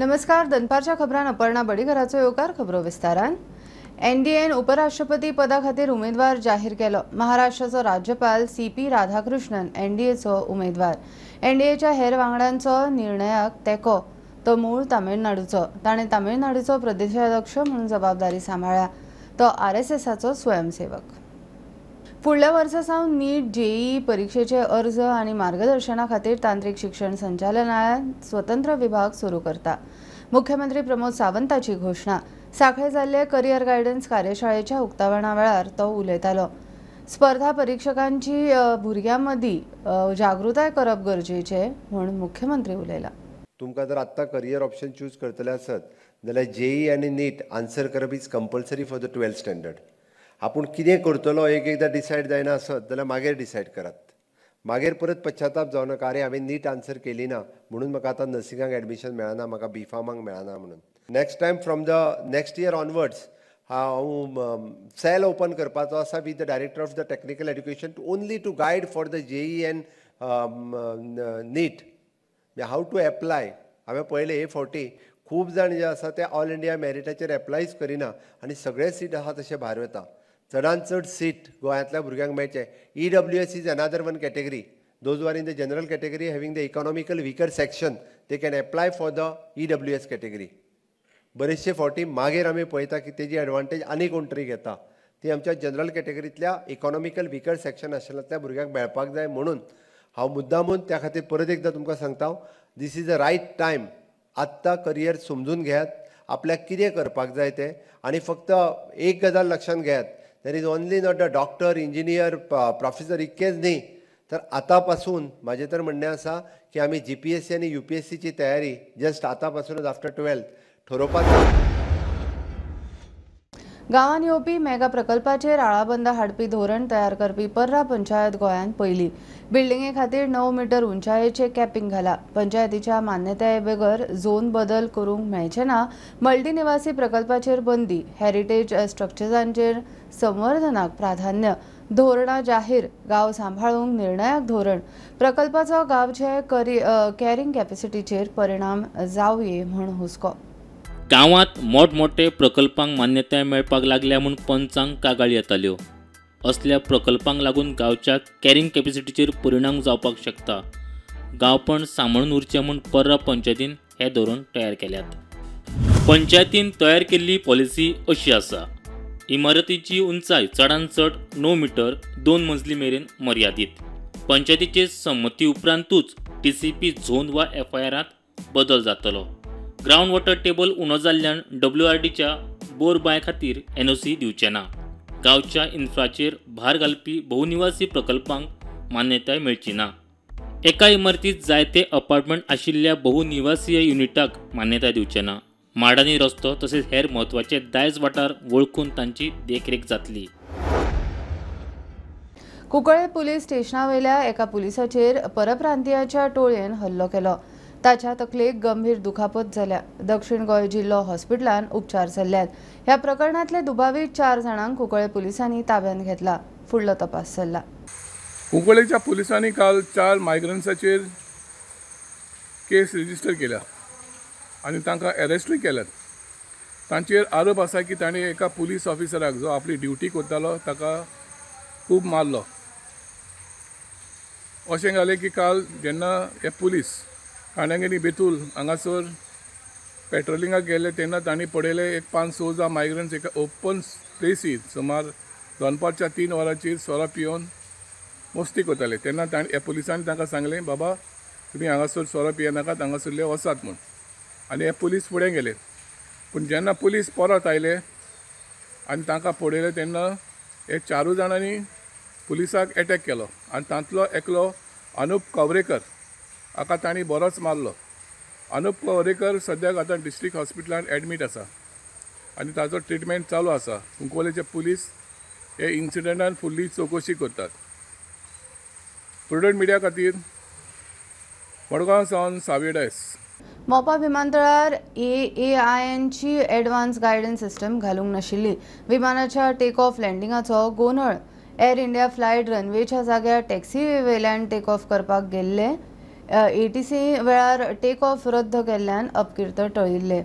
नमस्कार, दनपारच्या खबरान अपर्णा बडीघराचो येवकार. खबरो विस्तारान. एनडीएन उपराष्ट्रपती पदा खातीर उमेदवार जाहीर केलो. महाराष्ट्राचो राज्यपाल सीपी राधाकृष्णन एनडीएचो उमेदवार. एनडीएच्या हेर वांगड्यांचो निर्णयाक तेंको. तो मूळ तामिळनाडूचो. ताणें तामिळनाडूचो प्रदेशाध्यक्ष म्हणून जबाबदारी सांबाळ्ळ्या. तो आरएसएसाचो स्वयंसेवक. फुडल्या वर्सा सावन नीट जेईई परीक्षेचे अर्ज आनी मार्गदर्शना खातीर तांत्रिक शिक्षण संचालनालयान स्वतंत्र विभाग सुरू करता. मुख्यमंत्री प्रमोद सावंताची घोशणा. सांखळे जाल्ले करियर गायडन्स कार्यशाळेच्या उक्तावणा वेळार तो उलयतालो. स्पर्धा परीक्षकांची भुरग्यां मदीं जागृताय करप गरजेचें म्हूण मुख्यमंत्री उलयला. तुमकां जर आत्तां करियर ऑप्शन चूज करतले आसत जाल्यार जेई आनी नीट आन्सर करप is compulsory for the 12th standard. आपूण कितें करतलो एक एकदां डिसायड जायना आसत जाल्यार मागीर डिसायड करात. मागीर परत पश्चाताप जावं नाका, अरे हांवें नीट आन्सर केली ना म्हणून म्हाका आतां नर्सिंगाक एडमिशन मेळना, म्हाका बी फार्माक मेळना म्हणून. Next time from the next year onwards हांव सेल ओपन करपाचो आसा with the director of the technical education only to guide for the JEE and NEET how to apply. हांवें पळयलें हे फावटी खूब जाण जे आसा ते ऑल इंडिया मॅरिटाचेर एप्लायच करिना आनी सगळे सीट आसा तशे भायर वता. चडान चड सीट गोंयांतल्या भुरग्यांक मेळचें. EWS is another one category. Those are in the general category having the economical weaker section they can apply for the EWS category. बरेचशे फावटी मागीर आमी पळयता की तेजी एडवांटेज आनी कोण तरी घेता. ती आमच्या जनरल कॅटेगरींतल्या इकॉनॉमिकल विकर सेक्शन आशिल्ल्या भुरग्यांक मेळपाक जाय म्हणून हांव मुद्दामून त्या खातीर परत एकदां तुमकां सांगता, this is the right time. आत्तां करियर समजून घेयात, आपल्याक कितें करपाक जाय तें. आनी फक्त एक गजाल लक्षांत घेयात, there is only not the doctor, engineer, professor इतकेच न्ही, तर आतां पासून म्हाजें तर म्हणणें आसा की आमी जीपीएससी आनी यूपीएससीची तयारी जस्ट आतां पासूनच आफ्टर 12th ठरोवपाक जाय. गांवांत येवपी मेगा प्रकल्पाचेर आळाबंदा हाडपी धोरण तयार करपी पर्रा पंचायत गोंयांत पयली. बिल्डिंगे खातीर 9 मीटर उंचायेचे कॅपिंग घाला. पंचायतीच्या मान्यताये बगर झोन बदल करूंक मेळचे ना. मल्टी निवासी प्रकल्पाचेर बंदी. हेरिटेज स्ट्रक्चर्सांचेर संवर्धनाक प्राधान्य. धोरणां जाहीर. गांव सांबाळूंक निर्णायक धोरण. प्रकल्पाचो गांवचे कॅरिंग कॅपॅसिटीचेर परिणाम जावये म्हूण हुस्को. गांवांत मोठमोठे प्रकल्पांक मान्यताय मेळपाक लागल्या म्हूण पंचांक कागाळी येताल्यो. असल्या प्रकल्पांक लागून गांवच्या कॅरिंग कॅपॅसिटीचेर परिणाम जावपाक शकता. गांवपण सांबाळून उरचें म्हूण पर्रा पंचायतीन हे धोरण तयार केल्यात. पंचायतीन तयार केल्ली पॉलिसी अशी आसा. इमारतीची उंचाय चडान चड 9 मीटर 2 मजली मेरेन मर्यादीत. पंचायतीचे संमती उपरांतूच टीसीपी झोन वा एफआयआरांत बदल जातलो. ग्रावंड वॉटर टेबल उणो जाल्ल्यान डब्ल्यूआरडीच्या बोर बांय खातीर एनओसी दिवचे ना. गांवच्या इन्फ्राचेर भार घालपी बहुनिवासी प्रकल्पांक मान्यताय मेळची ना. एका इमारतीत जायते अपार्टमेंट आशिल्ल्या बहुनिवासीय युनिटाक मान्यताय दिवचे ना. माडांनी रस्तो तसेच हेर म्हत्वाचे दायज वाठार वळखून तांची देखरेख जातली. कुंकळे पुलीस स्टेशनावेल्या एका पुलिसाचेर परप्रांतीयाच्या टोळयेन हल्लो केलो. ताच्या तकलेक गंभीर दुखापत जाल्या. दक्षिण गोंय जिल्लो हॉस्पिटलान उपचार चल्ल्यात. ह्या प्रकरणांतले दुबावीत 4 जाणांक कुंकळे पुलिसांनी ताब्यांत घेतला. फुडलो तपास चल्ला. कुंकळेच्या पुलिसांनी काल 4 मायग्रंट्साचेर केस रजिस्टर केल्या आनी तांकां अरेस्टूय केल्यात. तांचेर आरोप आसा की तांणी एका पुलीस ऑफिसराक जो आपली ड्युटी करतालो ताका खूब मारलो. अशें जालें की काल जेन्ना हे पुलीस कांडांगेनी बेतूल हांगासर पेट्रोलिंगाक गेले तेन्ना तांणी पळयलें एक 5-6 जाण मायग्रंट्स एका ओपन प्लेसीर सुमार दनपारच्या 3 वरांचेर सोरो पिवन मस्ती करताले. तेन्ना तांणी ह्या पुलिसांनी तांकां सांगलें, बाबा तुमी हांगासर सोरो पियेनाकात, हांगासरले वचात म्हूण. आनी हे पुलीस फुडें गेले. पूण जेन्ना पुलीस परत आयले आनी तांकां पळयले तेन्ना हे 4 जाणांनी पुलिसाक एटॅक केलो आनी तांतलो एकलो अनुप कवरेकर हाका तांणी बरोच मारलो. अनुप कवरेकर सद्याक आतां डिस्ट्रिक्ट हॉस्पिटलान एडमीट आसा आनी ताचो ट्रिटमेंट चालू आसा. कुंकवलेचे पुलीस हे इन्सिडंटान फुडली चवकशी करतात. प्रुडंट मिडिया खातीर मडगांव सावन सावियो डायस. मोपा विमानतळार एएआयएनची एडवान्स गायडन्स सिस्टम घालूंक नाशिल्ली. विमानाच्या टेक ऑफ लँडिंगाचो गोंदळ. एअर इंडिया फ्लायट रनवेच्या जाग्यार टॅक्सी वेल्यान टेक ऑफ करपाक गेल्ले. एटीसी वेळार टेक ऑफ रद्द केल्ल्यान अपकीर्त टळिल्ले.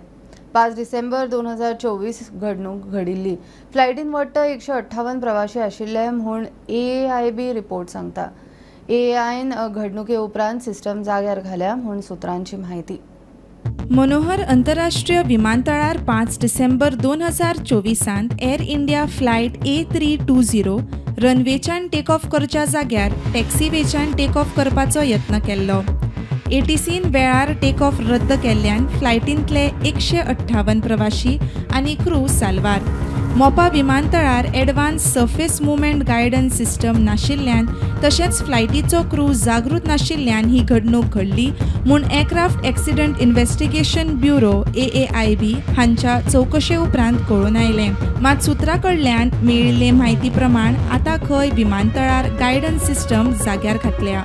5 डिसेंबर 2024 घडणूक घडिल्ली. फ्लायटीन वट्ट 158 प्रवासी आशिल्ले म्हूण एआयबी रिपोर्ट सांगता. एआयन घडणुके उपरांत सिस्टम जाग्यार घाल्या म्हूण सुत्रांची म्हायती. मनोहर अंतरराष्ट्रीय विमानतळार 5 December 2024 Air India flight A320 रनवेच्यान टेक ऑफ करच्या जाग्यार टॅक्सीवेच्यान टेक ऑफ करपाचो यत्न केल्लो. एटीसीन वेळार टेक ऑफ रद्द केल्ल्यान फ्लायटींतले 158 प्रवाशी आनी क्रू साल्वार. मोपा विमानतळार advance surface movement guidance system नाशिल्ल्यान तशेंच फ्लायटीचो क्रू जागृत नाशिल्ल्यान ही घडणूक घडली म्हूण aircraft accident investigation bureau AAIB हांच्या चवकशे उपरांत कळून आयलें. मात सुत्रा कडल्यान मेळिल्ले म्हायती प्रमाण आतां खंय विमानतळार गायडन्स सिस्टम जाग्यार घातल्या.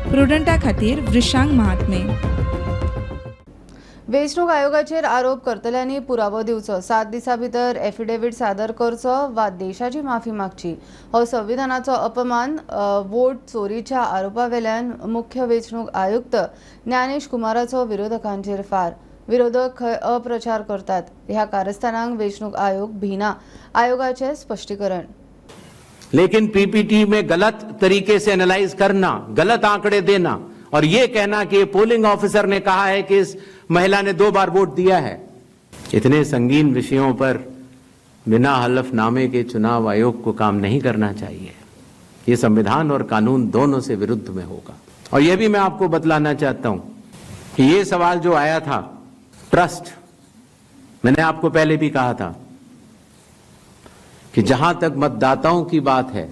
प्रुडंटा खातीर वृषांग महात्मे. वेंचणूक आयोगाचेर आरोप करतल्यांनी पुरावो दिवचो, 7 दिसां भितर एफिडेवीट सादर करचो वा देशाची माफी मागची हो संविधानाचो अपमान. वोट चोरीच्या आरोपावेल्यान मुख्य वेंचणूक आयुक्त ज्ञानेश कुमाराचो विरोधकांचेर फार. विरोधक खंय अप्रचार करतात, ह्या कारस्थानांक वेंचणूक आयोग भिना. आयोगाचें स्पश्टीकरण. लेकिन पीपीटी में गलत तरीके से एनालाइज करना, गलत आंकड़े देना और ये कहना कि पोलिंग ऑफिसर ने कहा है कि इस महिला ने 2 बार वोट दिया है, इतने संगीन विषयों पर बिना हलफनामे के चुनाव आयोग को काम नहीं करना चाहिए। ये संविधान और कानून दोनों से विरुद्ध में होगा। और यह भी मैं आपको बतलाना चाहता हूं कि ये सवाल जो आया था ट्रस्ट, मैंने आपको पहले भी कहा था कि जहां तक मतदाताओं की बात है,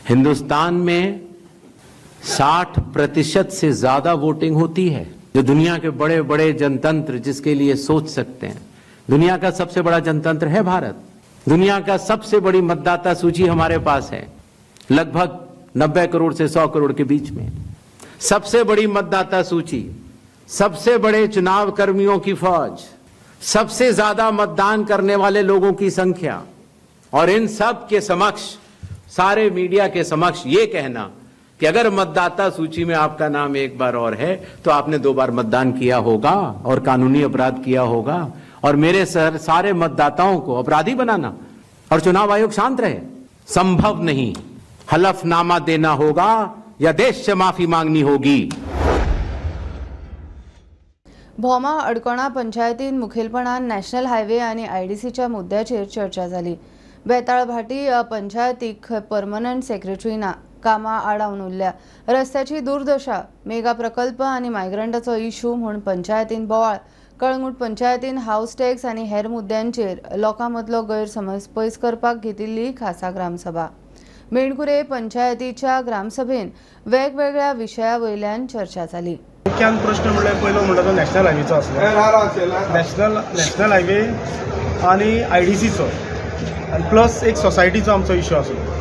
हिंदुस्तान में 60% से ज्यादा वोटिंग होती है, जो दुनिया के बड़े बड़े जनतंत्र जिसके लिए सोच सकते हैं। दुनिया का सबसे बड़ा जनतंत्र है भारत। दुनिया का सबसे बड़ी मतदाता सूची हमारे पास है, लगभग 90 करोड़ से 100 करोड़ के बीच में। सबसे बड़ी मतदाता सूची, सबसे बड़े चुनाव कर्मियों की फौज, सबसे ज्यादा मतदान करने वाले लोगों की संख्या, और इन सब के समक्ष, सारे मीडिया के समक्ष ये कहना कि अगर मतदाता सूची में आपका नाम एक बार और है तो आपने 2 बार मतदान किया होगा और कानूनी अपराध किया होगा, और मेरे सर सारे मतदाताओं को अपराधी बनाना और चुनाव आयोग शांत रहे, संभव नहीं। हलफनामा देना होगा या देश से माफी मांगनी होगी। भोमा अडकोणा पंचायतीन मुखेलपणान नॅशनल हायवे आनी आयडीसीच्या मुद्द्याचेर चर्चा जाली. बेताळभाटी पंचायतीक परमनंट सेक्रेटरी ना, कामां आडावन उरल्या. रस्त्याची दुर्दशा, मेगा प्रकल्प आनी मायग्रंटाचो इशू म्हूण पंचायतीन बोवाळ. कळंगूट पंचायतीन हावस टॅक्स आनी हेर मुद्द्यांचेर लोकां मदलो गैरसमज पयस करपाक घेतिल्ली खासा ग्रामसभा. मेणकुरे पंचायतीच्या ग्रामसभेन वेगवेगळ्या विशया वयल्यान चर्चा जाली. मुख्यान प्रश्न म्हणल्यार पयलो म्हणटा तो नॅशनल हायवेचो आसलो. नॅशनल हायवे आनी आयडीसीचो आनी प्लस एक सोसायटीचो आमचो इशू आसलो.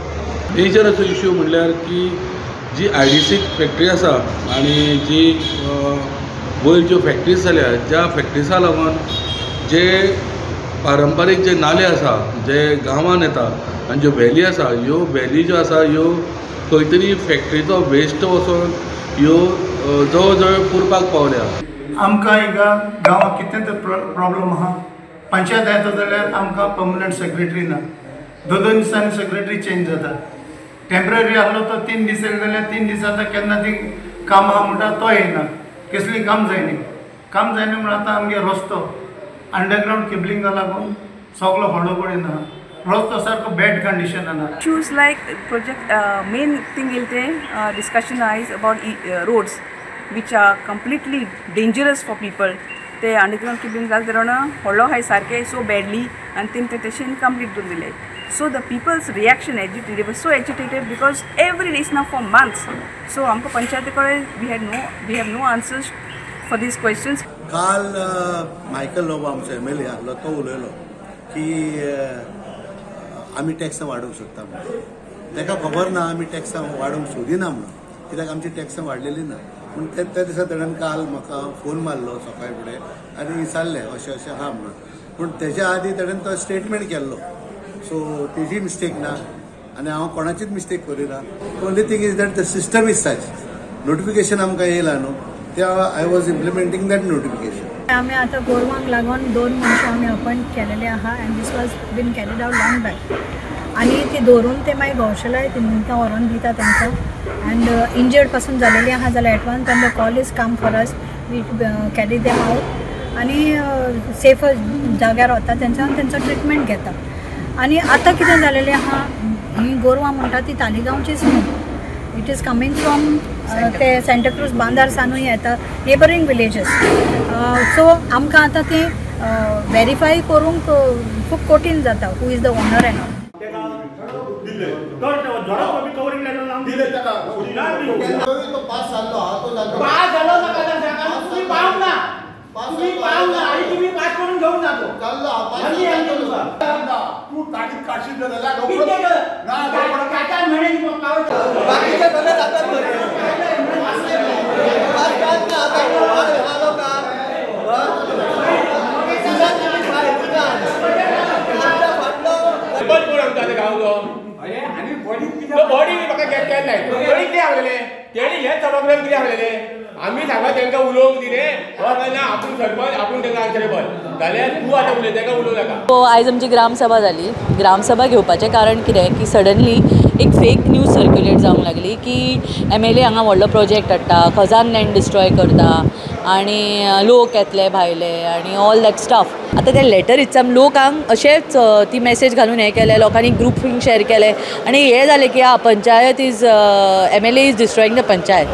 मेजर असो इशू म्हणल्यार की जी आयडीसी फॅक्टरी आसा आनी जी वयर ज्यो फॅक्टरीज जाल्या, ज्या फॅक्टरीजा लागून जे पारंपारीक जे नाले आसा जे गांवान येता आनी ज्यो व्हॅली आसा, ह्यो व्हॅली ज्यो आसा ह्यो खंय तरी फॅक्टरीचो वेस्ट वचोन ह्यो जवळ जवळ पुरपाक पावल्या. आमकां हिंगा गांवांत कितें तर प्रॉब्लम आहा. पंचायत येता जाल्यार आमकां पर्मनंट सेक्रेटरी ना, 2-2 दिसांनी सेक्रेटरी चेंज जाता. टेम्पररी आहलो तो 3 दीस येयले जाल्यार 3 दीस आतां केन्ना ती काम आहा म्हणटा तो येयना, कसलीं काम जायना. काम जायना म्हणून आतां आमगे रस्तो अंडरग्रावंड केबलिंगा लागून सगलो होडो कडेन आहा, रस्तो सारको बॅड कंडिशनान आहा. Issues like project main thing येयले ते discussion is about roads which are completely dangerous for people. ते अंडरग्रावंड केबलिंग जालें तेन्ना व्हडलो आहाय सारकें सो बॅडली आनी तेमी ते तशें इनकम्प्लीट दवरून दिले. So the people's reaction, they were so agitated because every day is now for months. So आमकां पंचायती कडेन we have no answers for these questions. काल मायकल लोबो आमचो MLA आहलो, तो उलयलो की आमी टॅक्सां वाडोवंक सोदता म्हणून. ताका खबर ना आमी टॅक्सां वाडोवंक सोदिना म्हणून, कित्याक आमची टॅक्सां वाडलेली ना. पूण त्या दिसा ताणें काल म्हाका फोन मारलो सकाळी फुडें आनी विचारलें अशें अशें आहा म्हणून. पूण तेज्या आदी ताणें तो स्टेटमेंट केल्लो, सो तेजी मिस्टेक ना आनी हांव कोणाचीच मिस्टेक करिना. Only thing is that the system is such. Notification आमकां येयलां न्हू त्या I was implementing that notification. आमी आतां गोरवांक लागून 2 मनशां आमी अपॉयंट केलेले आहा and this was been carried out long back आनी ती दवरून ते मागीर गौशालाय तांकां व्हरोन दिता तांकां एंड इंजर्ड पासून जालेली आहा जाल्यार एडवान्स आमकां call is come for us, we carry them out आनी सेफ जाग्यार वता तेंच्या तेंचो ट्रिटमेंट घेता. आनी आतां कितें जालेलें आहा, ही गोरवां म्हणटा ती तालिगांवचीच न्हू, it is coming from ते सँटाक्रूज बांदार सानूय येता, नेबरींग विलेजीस. सो आमकां आतां तें वेरीफाय करूंक खूब कठीण जाता, who is the owner and all. आमी सांगा तांकां उलोवंक दिलें ना, आपूण सरपंच आपूण तांकां आन्सरेबल जाल्यार तूं आतां उलय, तांकां उलोवं नाका. आयज आमची ग्रामसभा जाली. ग्रामसभा घेवपाचें कारण कितें की सडनली एक फेक न्यूज सर्क्युलेट जावंक लागली की MLA हांगा व्हडलो प्रोजेक्ट हाडटा, खजान लँड डिस्ट्रॉय करता आनी लोक येतले भायले आनी ऑल that stuff. आतां ते लेटर इत्साम लोकांक अशेंच ती मॅसेज घालून हें केलें, लोकांनी ग्रुपींग शेअर केलें आनी हें जालें की आ panchayat is MLA is destroying the panchayat.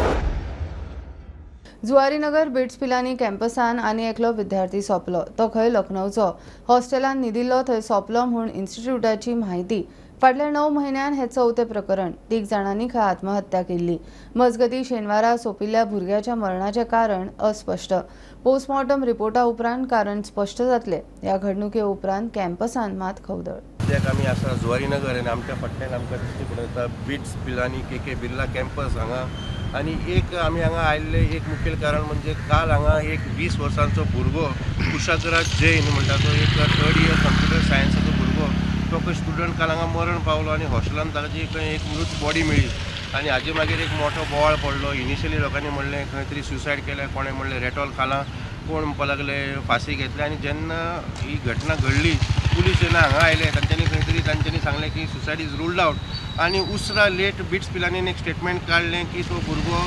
Zuarinagar BITS Pilani कॅम्पसान आनी एकलो विद्यार्थी सोंपलो. तो खंय लखनौचो. हॉस्टेलान न्हिदिल्लो थंय सोंपलो म्हूण इन्स्टिट्यूटाची म्हायती. फाटल्या 9 म्हयन्यान हें चवथें प्रकरण. 3 जाणांनी खंय आत्महत्या केल्ली. मजगतीं शेनवारा सोंपिल्ल्या भुरग्याच्या मरणाचें कारण अस्पश्ट. पोस्टमॉर्टम रिपोर्टा उपरांत कारण स्पश्ट जातलें. ह्या घडणुके उपरांत कॅम्पसान मात खवदळ. सद्याक आमी आसा जुवारीनगर आनी आमच्या फाटल्यान आमकां दिश्टी पडटा BITS Pilani KK Birla campus हांगा. आनी एक आमी हांगा आयिल्ले एक मुखेल कारण म्हणजे काल हांगा एक 20 वर्सांचो भुरगो कुशाग्राज जैन म्हणटा तो एक थर्ड इयर कंप्युटर सायन्साचो भुरगो, तो स्टुडंट काल हांगा मरण पावलो आनी हॉस्टेलान ताची खंय एक मृत बॉडी मेळ्ळी आनी हाजे मागीर एक मोठो बोवाळ पडलो. इनिशियली लोकांनी म्हणलें खंय तरी सुसायड केलें, कोणें म्हणलें रेटॉल खालां, कोण म्हणपाक लागले फांसी घेतली. आनी जेन्ना ही घटना घडली पुलीस जेन्ना हांगा आयले तांच्यांनी खंय तरी तांच्यांनी सांगलें की सुसायड is ruled out. आनी उसरा लेट बिट्स पिलानीन एक स्टेटमेंट काडलें की तो भुरगो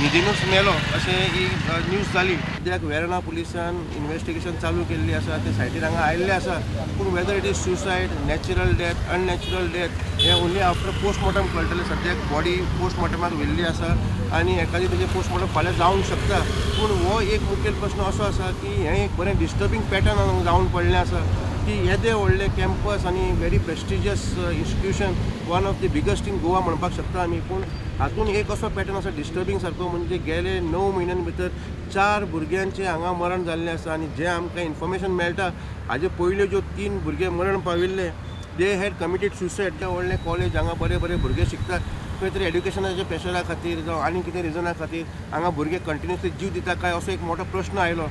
न्हिदेनूच मेलो अशें ही न्यूज जाली. सद्याक वेर्णा पुलिसान इन्वेस्टिगेशन चालू केल्ली आसा, ते सायटीर हांगा आयिल्ले आसा. पूण whether it is suicide, natural death, unnatural death हें ओन्ली आफ्टर पोस्टमॉर्टम कळटलें. सद्याक बॉडी पोस्टमॉर्टमाक व्हेल्ली आसा आनी एकादी तेजें पोस्टमॉर्टम फाल्यां जावंक शकता. पूण हो एक मुखेल प्रश्न असो आसा की हें एक बरें डिस्टर्बींग पॅटर्न जावन पडलें आसा की येदे व्हडलें कॅम्पस आनी very prestigious institution, one of the biggest in Goa म्हणपाक शकता आमी. पूण हातून एक असो पॅटर्न आसा डिस्टर्बींग सारको, म्हणजे गेले 9 म्हयन्यां भितर 4 भुरग्यांचें हांगा मरण जाल्लें आसा. आनी जें आमकां इन्फॉर्मेशन मेळटा हाजे पयल्यो ज्यो 3 भुरगे मरण पाविल्ले they had committed suicide. तें व्हडलें कॉलेज हांगा बरे बरे भुरगे शिकतात, खंय तरी एड्युकेशनाच्या प्रेशरा खातीर जावं आनी कितें रिजना खातीर हांगा भुरगे कंटिन्युअसली जीव दिता काय असो एक मोठो प्रश्न आयलो.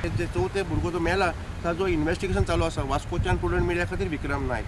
जे चवथे भुरगो जो मेला ताजो इन्वेस्टिगेशन चालू आसा. वास्कोच्यान प्रुडंट मिडिया खातीर विक्रम नायक.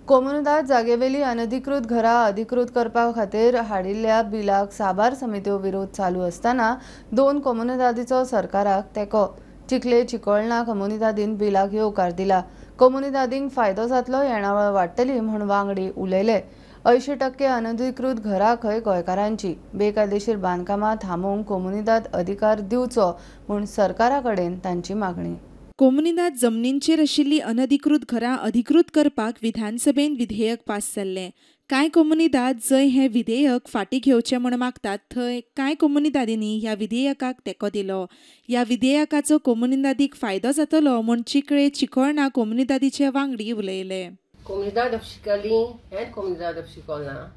कोमुनिदाद जागेवेली अनधिकृत घरां अधिकृत करपा खातीर हाडिल्ल्या बिलाक साबार समित्यो विरोध चालू आसतना 2 कोमुनिदादीचो सरकाराक तेंको. चिखले चिकोळणा कोमुनिदादीन बिलाक येवकार दिला. कोमुनिदादींक फायदो जातलो, येणावळ वाडटली म्हूण वांगडी उलयले. 80% अनधिकृत घरां खंय गोंयकारांची. बेकायदेशीर बांदकामां थांबोवंक कोमुनिदाद अधिकार दिवचो म्हूण सरकारा कडेन तांची मागणी. कोमुनिदाद जमनींचेर आशिल्ली अनधिकृत घरां अधिकृत करपाक विधानसभेन विधेयक पास जाल्लें. कांय कोमुनिदाद जंय हें विधेयक फाटीं घेवचें म्हूण मागतात थंय कांय कोमुनिदादींनी ह्या विधेयकाक तेंको दिलो. ह्या विधेयकाचो कोमुनिदादीक फायदो जातलो म्हूण चिखले चिकोळणा कोमुनिदादीचे वांगडी उलयले. Comunidad of Chicalim and Comunidad of Chicolna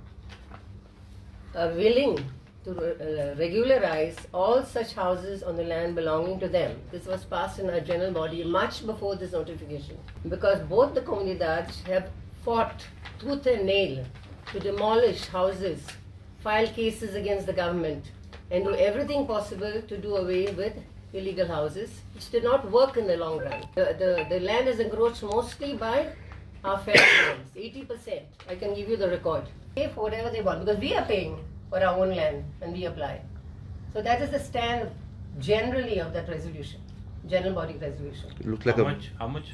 are willing to regularize all such houses on the land belonging to them. This was passed in our general body much before this notification, because both the Comunidades have fought tooth and nail to demolish houses, file cases against the government, and do everything possible to do away with illegal houses, which did not work in the long run. The land is encroached mostly by our fellow 80%. I can give you the record. Pay for whatever they want, because we are paying for our own land when we apply. So that is the stand generally of that resolution, general body resolution. It looks like how much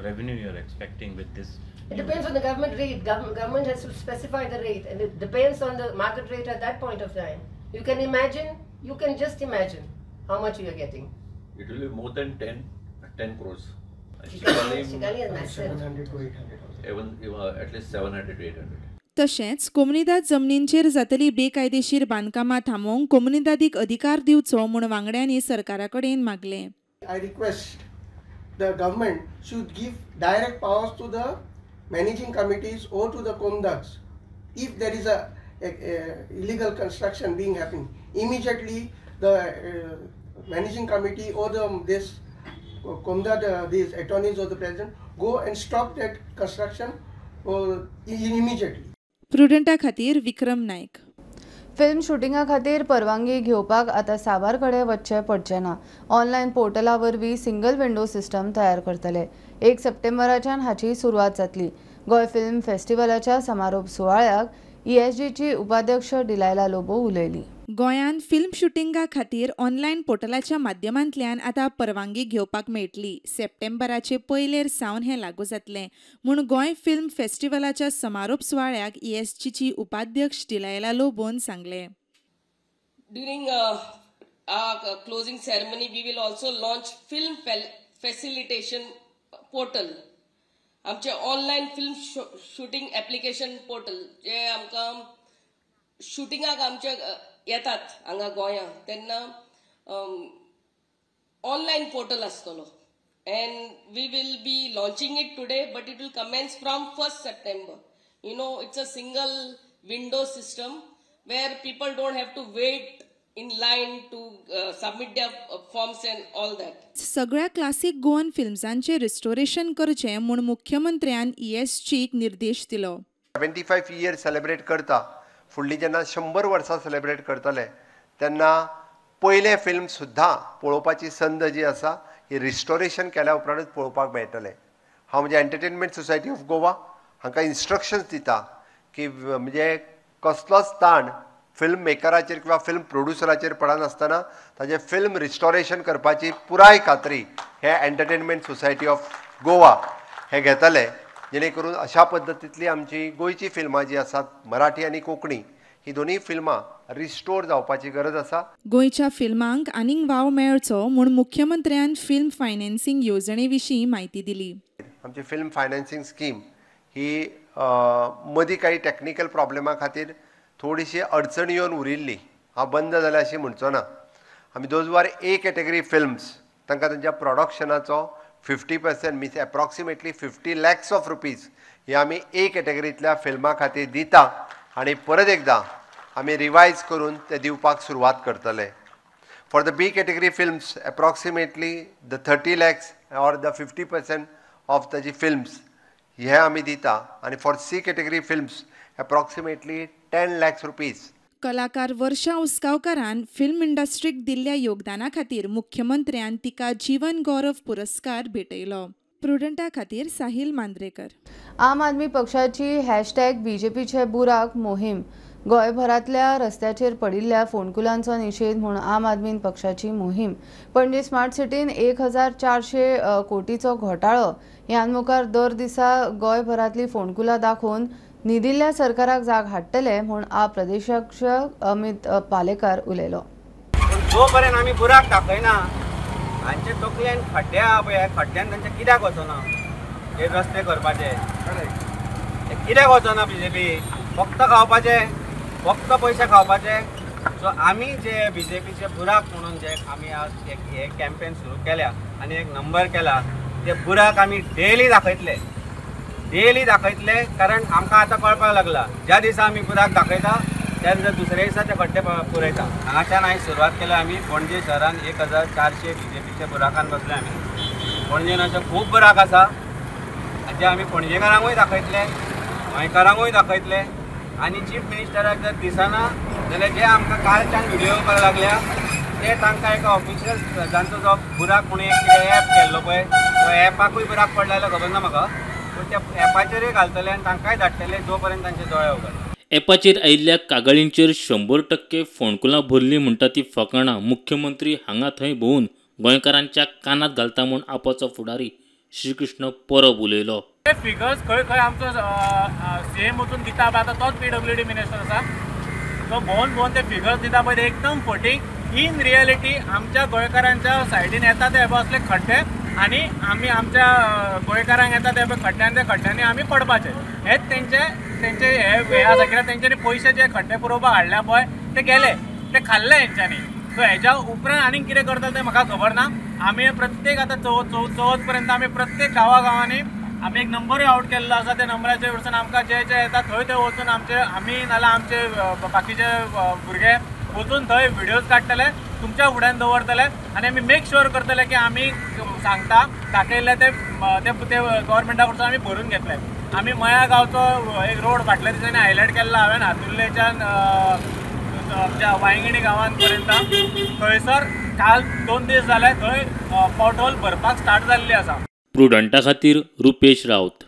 revenue you are expecting with this? It depends on the government rate. Government has to specify the rate, and it depends on the market rate at that point of time. You can imagine, you can just imagine how much you are getting. It will be more than 10 crores. Chicalim is massive. 700 to 800. Even at least 700 to 800. तशेंच कोमुनिदाद जमनींचेर जातली बेकायदेशीर बांदकामां थांबोवंक कोमुनिदादीक अधिकार दिवचो म्हूण वांगड्यांनी सरकारा कडेन मागलें. I request the government should give direct powers to the managing committees or to the Comunidades. If there is a illegal construction being happening, immediately the managing committee or the this Comunidad, these attorneys or the president go and stop that construction immediately. प्रुडंटा खातीर विक्रम Naik. Film शुटिंगा खातीर परवानगी घेवपाक आतां साबार कडेन वचचें पडचें ना. ऑनलायन पोर्टला वरवीं सिंगल विंडो सिस्टम तयार करतले. 1 सप्टेंबराच्यान हाची सुरवात जातली. गोंय फिल्म फेस्टिवलाच्या समारोप सुवाळ्याक ESGची उपाध्यक्ष डिलायला लोबो उलयली. गोंयांत फिल्म शुटिंगा खातीर ऑनलायन पोर्टलाच्या माध्यमांतल्यान आतां परवानगी घेवपाक मेळटली. सप्टेंबराचे पयलेर सावन हें लागू जातलें म्हूण गोंय फिल्म फेस्टिवलाच्या समारोप सुवाळ्याक ESGची उपाध्यक्ष डिलायला लोबोन सांगलें. During our closing ceremony, we will also launch film facilitation portal. आमचे online film shooting application portal जे आमकां शुटिंगाक आमचे येतात हांगा गोंया तेन्ना ऑनलायन पोर्टल आसतलो and we will be launching it today, but it will commence from 1 September. You know, it's a single window system where people don't have to wait in line to submit their forms and all that. सगळ्या classic Goan फिल्म्सांचे restoration करचें म्हूण मुख्यमंत्र्यान ESGक निर्देश दिलो. 75 year celebrate करता, फुडली जेन्ना 100 वर्सां सेलिब्रेट करतले तेन्ना पयलें फिल्म सुद्दां पळोवपाची संद जी आसा ही रिस्टोरेशन केल्या उपरांतच पळोवपाक मेळटलें. हांव म्हणजे एंटरटेनमेंट सोसायटी ऑफ गोवा हांकां इन्स्ट्रक्शन्स दिता की म्हणजे कसलोच ताण फिल्म मेकराचेर किंवा फिल्म प्रोड्युसराचेर पडनासतना ताजें फिल्म रिस्टोरेशन करपाची पुराय खात्री हे एंटरटेनमेंट सोसायटी ऑफ गोवा हे घेतले, जेणे करून अशा पद्दतींतली आमची गोंयची फिल्मां जी आसात मराठी आनी कोंकणी ही दोनूय फिल्मां रिस्टोर जावपाची गरज आसा. गोंयच्या फिल्मांक आनीक वाव मेळचो म्हूण मुख्यमंत्र्यान फिल्म फायनान्सिंग येवजणे विशीं म्हायती दिली. आमची फिल्म फायनान्सिंग स्कीम ही मदीं काही टॅक्निकल प्रॉब्लेमा खातीर थोडीशी अडचण येवन उरिल्ली. हांव बंद जाल्या अशी म्हणचो ना. आमी those were A category films तांकां तांच्या प्रोडक्शनाचो 50% means approximately 50 lakhs of rupees हे आमी ए कॅटेगरींतल्या फिल्मां खातीर दिता आनी परत एकदां आमी रिवायज करून ते दिवपाक सुरवात करतले. For the B category films approximately the 30 lakhs or the 50% of ताजी फिल्म्स हे आमी दिता आनी for C category films approximately 10 lakhs rupees. कलाकार वर्षा उसगांवकारान फिल्म इंडस्ट्रीक दिल्ल्या योगदाना खातीर मुख्यमंत्र्यान तिका जीवन गौरव पुरस्कार भेटयलो. प्रुडंटा खातीर साहिल मांद्रेकर. आम आदमी पक्षाची हॅशटॅग बीजेपीचे बुराक मोहीम. गोंयभरांतल्या रस्त्याचेर पडिल्ल्या फोंडकुलांचो निशेध म्हूण आम आदमी पक्षाची मोहीम. पणजी स्मार्ट सिटीन 1400 कोटीचो घोटाळो ह्यान मुखार दर दिसा गोंयभरांतली फोंडकुलां दाखोवन न्हिदिल्ल्या सरकाराक जाग हाडटले म्हूण आप प्रदेशाध्यक्ष अमित पालेकार उलयलो. जो पर्यंत आमी बुराक दाखयना हांचे तकलेन खड्डे आहा पळय, खड्ड्यान तांचे कित्याक वचना हे रस्ते करपाचे, कित्याक वचना बीजेपी, फक्त खावपाचे, फक्त पयशे खावपाचे. सो आमी जे बीजेपीचे बुराक म्हणून जे आमी आज एक हे कॅम्पेन सुरू केल्या आनी एक नंबर केला, ते बुराक आमी डेली दाखयतले, डेली दाखयतले. कारण आमकां आतां कळपाक लागला, ज्या दिसा आमी बुराक दाखयता त्या दिसा दुसऱ्या दिसा ते खड्डे पुरयता. हांगाच्यान हांवें सुरवात केल्या. आमी पणजे शहरान 1400 बीजेपीच्या बुराकान बसले. आमी पणजेन अशे खूब बुराक आसा जे आमी पणजेकारांकूय दाखयतले, गोंयकारांकूय दाखयतले. आनी चीफ मिनिस्टराक जर दिसना जाल्यार जे आमकां कालच्यान व्हिडिओ येवपाक लागल्या ते तांकां एका ऑफिशियल जांचो जो बुराक म्हणून एक एप केल्लो पळय, तो एपाकूय बुराक पडला जाल्यार खबर ना म्हाका, पूण त्या एपाचेरूय घालतले आनी तांकांय धाडटले जो पर्यंत तांचे दोळे उगडटा. एपाचेर आयिल्ल्या कागाळींचेर 100% फोंडकुलां भरलीं म्हणटा ती फकाणां मुख्यमंत्री हांगा थंय भोंवून गोंयकारांच्या कानांत घालता म्हूण आपाचो फुडारी श्रीकृष्ण परब उलयलो. ते फिगर्स खंय खंय आमचो सीएम वचून दिता पळय, आतां तोच PWD minister आसा, तो भोंवन भोंवन ते फिगर्स दिता पळय, ते एकदम फटींग. इन रियलिटी आमच्या गोंयकारांच्या सायडीन येता ते असले खड्डे आनी आमी आमच्या गोंयकारांक येता ते खड्डे आनी त्या खड्ड्यांनी आमी पडपाचे. हेच तेंचे तेंचे हे आसा कित्याक तेंच्यांनी पयशे जे खड्डे पुरोवपाक हाडल्या पळय ते गेले, ते खाल्ले हेंच्यांनी. सो हेज्या उपरांत आनीक कितें करता तें म्हाका खबर ना. आमी प्रत्येक आतां चवथ पर्यंत आमी प्रत्येक गांवा गांवांनी आमी एक नंबरूय आवट केल्लो आसा. त्या नंबराचेर वचून आमकां जे जे येता थंय थंय वचून आमचे आमी नाल्यार आमचे बाकीचे भुरगे वचून थंय व्हिडियोज काडटले, तुमच्या फुड्यान दवरतले आनी आमी मेक शुअर करतले की आमी सांगता दाखयल्ले ते ते गव्हर्मेंटा कडसून आमी भरून घेतले. आमी मया गांवचो एक रोड फाटल्या दिसांनी हायलायट केल्लो हांवें, हातुर्लेच्यान आमच्या वांयगिणी गांवांत पर्यंत. थंयसर काल 2 दीस जाले थंय पोटहोल भरपाक स्टार्ट जाल्ली आसा. प्रुडंटा खातीर रुपेश राउत.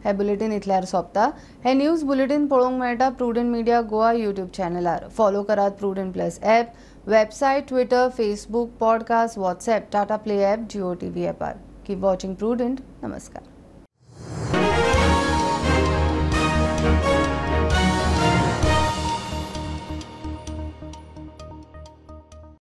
हे बुलेटीन इतल्यार सोंपता. हे न्यूज बुलेटीन पळोवंक मेळटा प्रुडंट मिडिया गोवा यूट्यूब चॅनलार. फॉलो करात Prudent Plus app, website, Twitter, Facebook, podcast, WhatsApp, Tata Play app, Jio TV ॲपार. Keep watching Prudent. नमस्कार.